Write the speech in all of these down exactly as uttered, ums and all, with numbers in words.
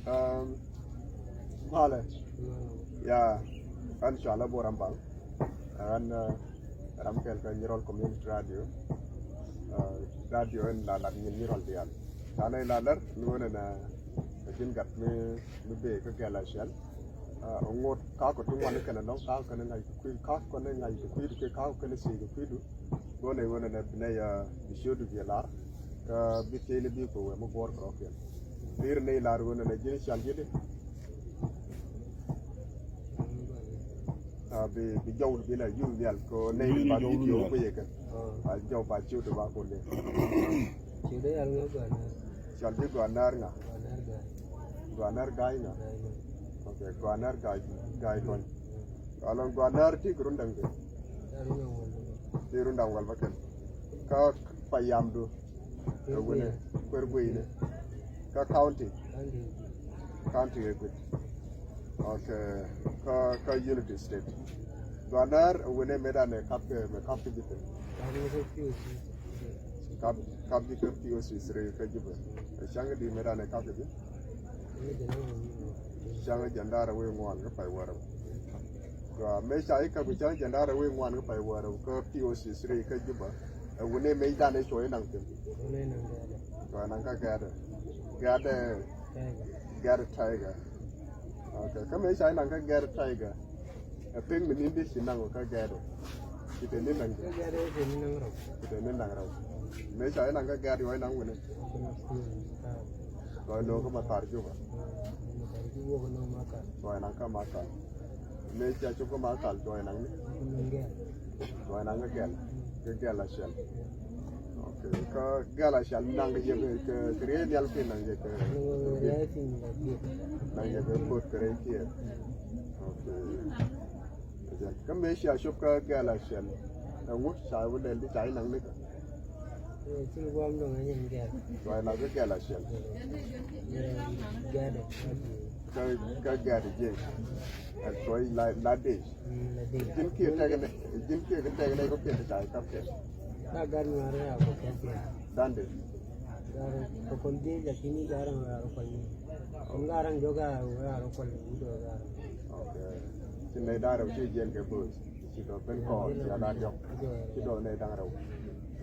Um, malɛ. Ya, ɣän cɔalɛ Bor Ambaŋ. Ɣän, uh, ram kɛl kä Nyirol Community Radio. Uh, radio in la lat nyin Nyirol diaal. Canɛ la lär ni ɣöö nɛnɛ, uh, ɛ ji̱n gat mi, mi bëë kä Gɛl Aciɛl. Uh, ŋot kakɔ ti ŋuan kɛnɛ lɔŋ, kakɔ kɛnɛ ŋa̱c kɛ kui̱du, kakɔ kɛnɛ ŋa̱c kɛ kui̱du, kɛ kakɔ kɛnɛ siec kɛ kui̱du. Ɣöö nɛ ɣöö nɛnɛ bi nɛy, uh, bi ciötdu bi lar, kä bi thiecni bi kɛ wee mi guɔ̱ɔ̱r kɛ rɔ̱kiɛn. Deri nɛy lar ɣöö nɛnɛ ji̱n cɔal ji̱ di. Ah, bi, bi jɔw bi la yum nhial kɛ nɛy ba video kui̱ yɛ kɛn. Ba jɔw ba ciötdu ba kun ni. Ciötdu yal ŋa Guanar. Cɔal ji̱ Guanar ŋa? Guanar Ga̱a̱c. Guanar Ga̱a̱c ŋa? Ga̱a̱c ŋa. Ok, Guanar Ga̱a̱c, Ga̱a̱c Kɔn. Alɔŋ Guanar ti kɛ run da̱ŋ di. Ti run da̱ŋ wäl bä kɛn. Kä payamdu. Ɛ wunɛ, kuer gueyni. Kä county. County ɛ guic. Ok. Kä, kä Unity State. Guanar ɛ wunɛ mëë danɛ kap kɛ, mëë kap kɛ ji̱ piny. Kap, kap ji̱ kä P O C three kä Juba. Ɛ cäŋ di mëë danɛ kap kɛ ji̱. Cäŋ jiɛn da̱ŋ rɛw wi̱i̱ ŋuan kä pay wäl rɛw. Gɔaa, mëë ca i̱ käp cäŋ jiɛn da̱ŋ rɛw wi̱i̱ ŋuan kä pay wäl rɛw kä P O C three kä Juba. Ɛ wuni mëë danɛ cuɔ i̱ naŋ thi̱n. Cuɔ i̱ naŋ kä gɛ̈t. Gɛ̈t, gɛ̈t, gɛ̈t Tiger. Ok, kä mëë ca i̱ naŋ kä gɛ̈t Tiger. Ɛ pek mi ni̱n di ci naŋ kä gɛ̈t. Ci te ni̱n naŋ. Kä gɛ̈t ci te ni̱n naŋ rɛw. Ci te ni̱n naŋ rɛw. Mëë ca i̱ naŋ kä gɛ̈t cuɔ i̱ naŋ wuni. Cuɔ i̱ naŋ kä Mathar Juba. Cuɔ i̱ naŋ kä Makal. Mëë ca cop kä Makal cuɔ i̱ naŋ ni. Cuɔ i̱ naŋ kä Gɛl. Kä Gɛl Aciɛl. Ok. Kä Gɛl Aciɛl naŋ kɛ jɛ kɛ, kɛ riey nhial kiɛ naŋ jɛ kɛ. Naŋ jɛ kɛ ko̱t kɛ rɛy kiɛ. Ok. Kä mëë cia cop kä Gɛl Aciɛl. Ɛŋu ca wä lɛl di ca i̱ naŋ ni kä. Cuɔ i̱ naŋ kä Gɛl Aciɛl. Kä, kä gɛ̈t ji̱. Ɛ cuɔ i̱ la, la dec. Ji̱n kiɛ tɛkɛ nɛ, ji̱n kiɛ kɛ tɛkɛ nɛ kɔ kiɛ tɛ ca i̱ kap kɛ. Ka gat ŋuar ya kɔ kɛ kɛ. Dande. Gat kɔ kɔn dec lakini gat ŋuar kɔ ni. Kɔn gat ŋuar jɔ gat ŋuar kɔ ni. Ok. Ci nɛ da̱ŋ rɛw ci jiɛn kɛ bo̱o̱th. Ci dɔ̱ ben kɔɔr ci a la diɔk. Ci dɔ̱ nɛ da̱ŋ rɛw.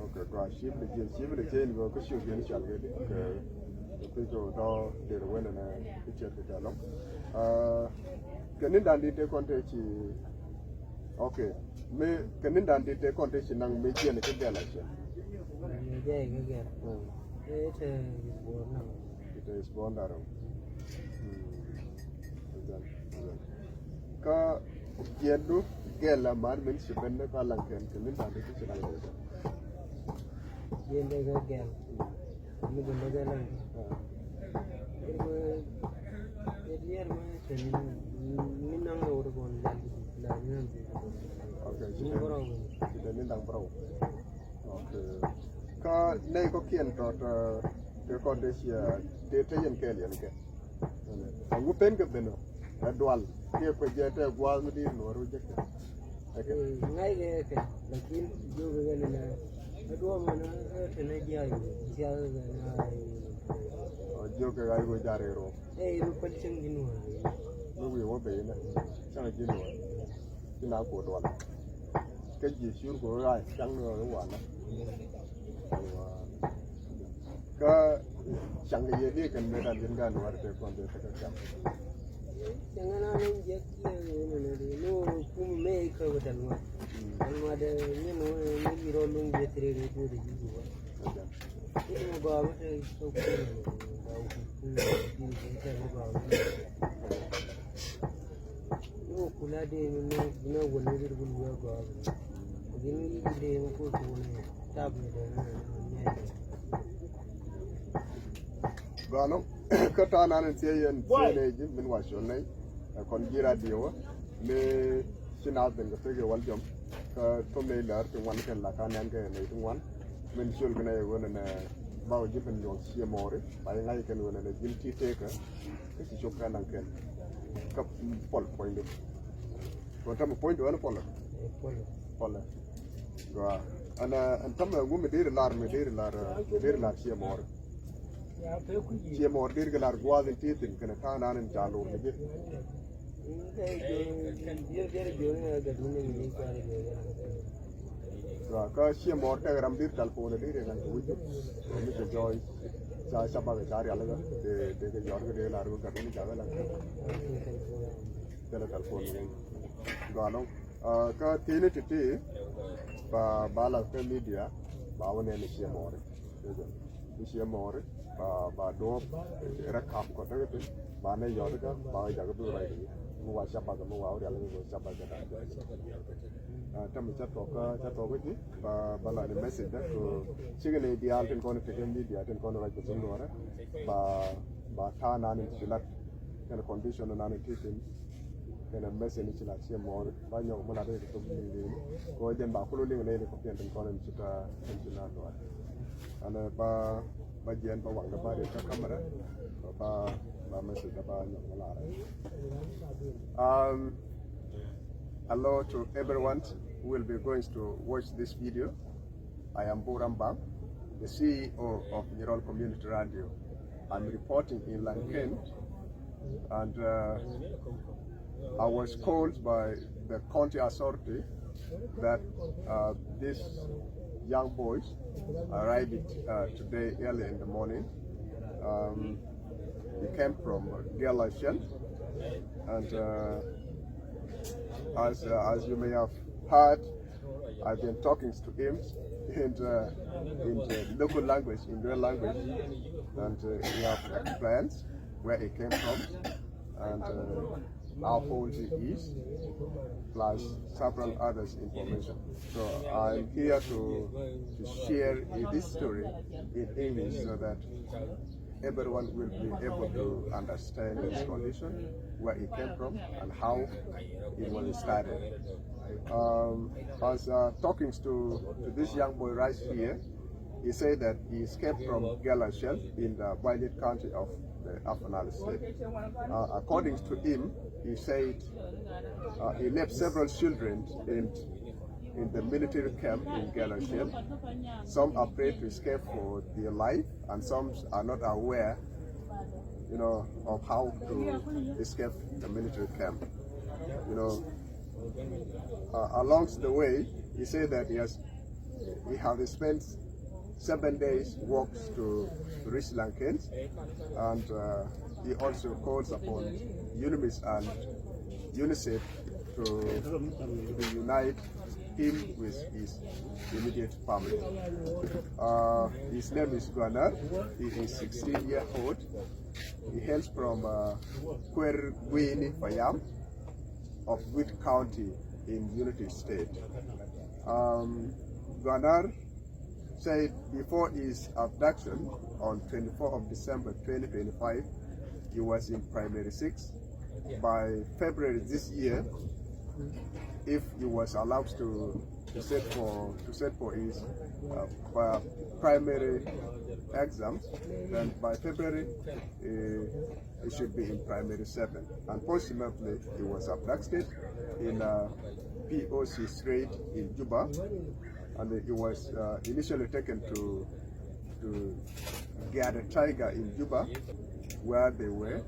Ok, gɔaa, cip ni jiɛn, cip ni jiɛn gɔaa kä ciöt jiɛn cɔal kɛ di. Ok. Kä ci dɔ̱ der wen nɛ kä ciöt kɛ tɛlɔŋ. Ah, kɛ ni̱n da̱ŋ di te kɔn te ci. Ok. Mi kɛ ni̱n da̱ŋ di te kɔn te ci naŋ mi jiɛn kä Gɛl Aciɛl. Mi jiɛn kä Gɛl. Mm. Ɛ te is born now. It is born that. Mm. Kä jiɛndu Gɛl amat min ci ben ni ka laŋ kɛn kɛ min da̱ŋ di ti ci laŋ kɛn. Jiɛndu kɛ Gɛl. Mi ben ni Gɛl laŋ kɛn. Ah. Ɛ, ɛ, ɛ, ɛ, mi naŋ rɛw ti kɔn la, la, la, ok, ci ben, ci ben ni da̱ŋ bärɔw. Ok. Kä nɛy kɔ̱kiɛn tɔt, eh, tëë kɔn tëë ciɛ, tëë te yɛn kɛɛl yɛn kɛ. Ɛŋu pen kɛ ben ɔ? Ɛ dual kiɛ kuec jɛ tɛ gua̱a̱th mi di̱i̱t nuɔ̱ɔ̱r wi̱c jɛ kɛ. Ɛ kɛ. Eh, ŋa̱c kɛ kɛ, lakin jiök kɛ kɛ ni nɛ. Ɛ duɔ̱ɔ̱p mɛn ɛ te nɛ jiac, jiac kɛ nɛ. Ɔ, jiök kɛ ɣa̱c wi̱c jɛ rɛy ruɔ̱k. Ɛ, mi kual cäŋ ji̱ nuɔ̱ɔ̱r. Mi wi̱i̱ wä ben inɛ. Cäŋ ji̱ nuɔ̱ɔ̱r. Ci na kuɔt dual. Kä ji̱ cur kɛ ɣa̱c cäŋ ni ɣän wanɛ. Kä cäŋ kɛ yɛ diɛ kɛn mëë da̱ŋ ji̱n gan wär tëë kɔn tëë tekɛ cäŋ. Cäŋ ɛn a nɔŋ jɛ kiɛ ɣän ɛn a di ni wä kum mëë ikä wä tɛl ŋuat. Tɛl ŋuat ɛ nyɛn wä ni wi̱i̱ rɔ luŋ jɛ tëë rɛ duɔt ɛ ji̱ ji̱ wä. Ni wä gɔaa wä tëë kä kum gɔaa wä kum kum tɛl wä gɔaa wä. Ni wä kula dee ni nɛ, ni nɛ wä ni ri wä gɔaa. Ni dee ni ko to ni tap ni dee ni nɛ. Gɔaa nɔ, kä ta̱a̱ nan in thiee yɛn, thiee nɛ ji̱ min wa col nɛ. Ɛ kɔn ji̱ radio wä ni ci naath ben kɛ pek ɛ wal jɔm. Kä thom nɛ lär ti ŋuan kɛn la ka nɛn kɛ nɛ ti ŋuan. Min col kɛ nɛ ɣöö nɛ ba wä ji̱ ben nyuɔ̱k ciɛ mɔɔri ba yɛ ŋa̱c kɛn ɣöö nɛ ji̱n ti tekä. Kä ci cop kɛ naŋ kɛn kä pɔl puɔ̱nydu. Kɔn tämɛ puɔ̱nydu ɛn pɔlɛ. Pɔlɛ. Gɔaa. Ɛn, ɛn tämɛ ŋu mi deri lar, mi deri lar, mi deri lar ciɛ mɔɔri. Ciɛ mɔɔr dir kɛ lar gua̱a̱th in ti thi̱n kɛnɛ ta̱a̱ naan in ca lo̱r ni ji̱. Kä ciɛ mɔɔr tɛk ram dir talpon dir in an kɛ wi̱c jur. Mi kɛ jɔɔy ca ca bakɛ ca rialikä. Dee kɛ yɔr kɛ dee lar kɛ gat wuni ca kɛ lar. Kɛlɛ talpon ni gɔalɔŋ. Kä thi̱n ti ti ba ba la kɛ media ba wä nɛn ciɛ mɔɔri. Ni ciɛ mɔɔri ba ba duɔp rɛ kap kɔ tek ti ba nɛ yɔt kä ba wä jakä bi rɛ mi wa ca bakɛ mi wa wä rialikä mi wa ca bakɛ. Tɛm ca tuɔk ca tuɔk ti ba ba la ni message dɛ kɛ cikɛ ni diaal tin kɔn tekɛ media tin kɔn rɛ kɛ thum duɔrɛ ba ba ta̱a̱ naan in ci lat kɛn condition naan in ti thi̱n. Kɛnɛ message ni ci la ciɛ mɔɔri ba nyɔk mi la dee kɛ thok liŋ liŋ. Kɛ wä jɛn ba kulu liŋ nɛy ni kɔpiɛn tin kɔn in ci ta in ci na duat. Ɛn ba ba jiɛn ba waŋ da ba ri ta camera ba ba message da ba nyɔk mi la rɛ. Um, hello to everyone who will be going to watch this video. I am Buram Bang, the C E O of Nyirol Community Radio. I'm reporting in Lanken, and uh, I was called by the county authority that uh, these young boys arrived uh, today early in the morning. Um, they came from Gelashel, and uh, as uh, as you may have heard, I've been talking to him in the, in the local language, in real language, and uh, he have explained where he came from and uh, how old he is, plus several others information. So I'm here to, to share this story in English so that everyone will be able to understand his condition, where he came from, and how it was started. Um, as uh, talking to, to this young boy right here, he said that he escaped from Gelashel in the Baydit County of the Upper Nile State. Uh, according to him, he said uh, he left several children in in the military camp in Gelashel. Some are afraid to escape for their life, and some are not aware, you know, of how to escape the military camp. You know, uh, along the way, he said that he has he has spent seven days walks to reach Lanken, and uh, he also calls upon UNMISS and UNICEF to reunite him with his immediate family. Uh, his name is Guanar. He is sixteen year old. He hails from uh, Kwer Guini Payam of Witt County in Unity State. Um, Guanar said before his abduction on twenty-fourth of December twenty twenty-five, he was in primary six. By February this year, if he was allowed to, to set for to set for his uh, primary exams, then by February uh, he should be in primary seven. Unfortunately, he was abducted in a P O C street in Juba, and he was uh, initially taken to to Giada Tiger in Juba, where they were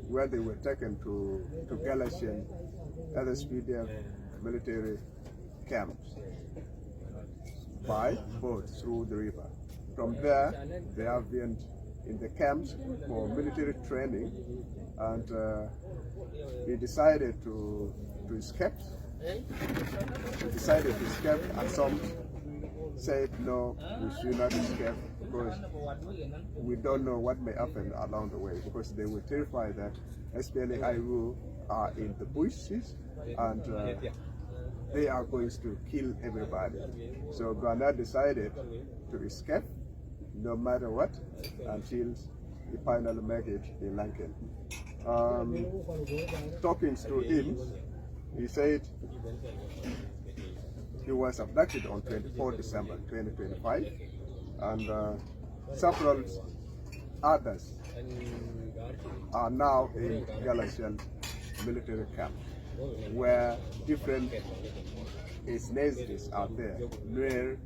where they were taken to to Galatian L S P D F military camps by boat through the river. From there, they have been in the camps for military training, and uh, he decided to to escape. He decided to escape, and some said, "No, we should not escape because we don't know what may happen along the way," because they were terrified that S P L A I O are in the bushes and uh, they are going to kill everybody. So Guanar decided to escape no matter what until he finally make it in Lanken. Um, talking to him, he said he was abducted on twenty-fourth December twenty twenty-five, and uh, several others are now in Galatian military camp where different ethnicities are there. Nuer,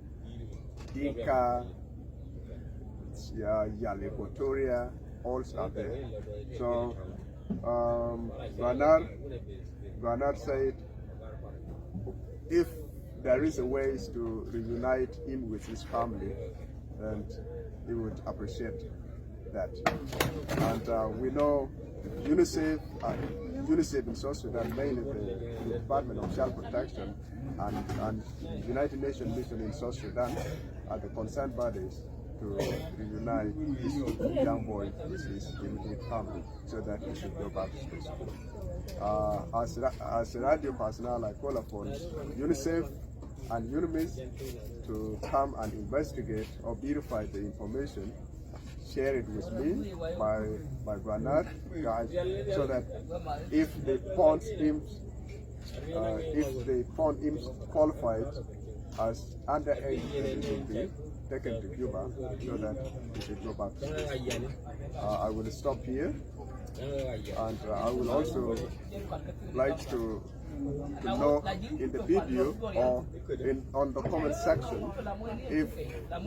Dinka, Yeah, Yale, Equatoria, all are there. So, um, Gaa Naar, Gaa Naar said, if there is a way to reunite him with his family, and he would appreciate that. And uh, we know UNICEF, uh, UNICEF in South Sudan, mainly the Department of Child Protection and, and United Nations Mission in South Sudan, are the concerned bodies to reunite this young boy with his immediate family so that he should go back to school. Uh, as, as a radio personnel, I call upon UNICEF and UNMISS to come and investigate or verify the information, share it with me, my, my Gaa Naar guys, so that if they found him, uh, if they found him qualified as underage, then he will be taken to Juba so that he should go back to school. Uh, I will stop here, and uh, I will also like to to know in the video or in, on the comment section if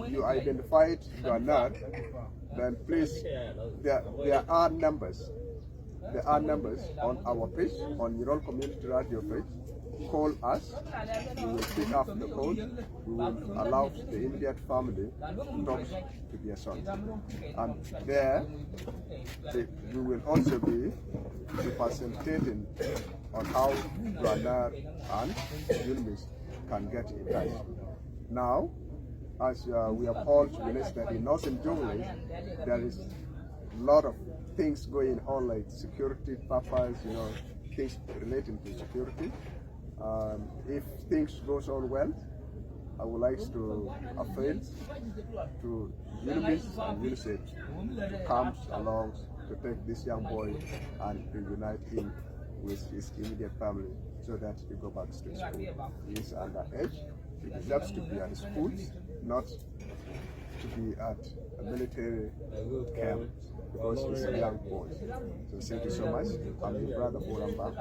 you identified Gaa Naar, then please, there, there are numbers. There are numbers on our page, on Yirol Community Radio page. Call us. We will pick up the call. We will allow the immediate family to talk to their son. And there, the, we will also be facilitating on how Gaa Naar and UNMISS can get in touch. Now, as uh, we have all witnessed that in Northern Jonglei, there is a lot of things going on, like security purpose, you know, things relating to security. Um, if things goes on well, I would like to appeal to UNMISS and UNICEF to come along to take this young boy and reunite him with his immediate family so that he go back to school. He is underage. He deserves to be at school, not to be at a military camp because he's a young boy. So thank you so much. I'm your brother Bol Ambang.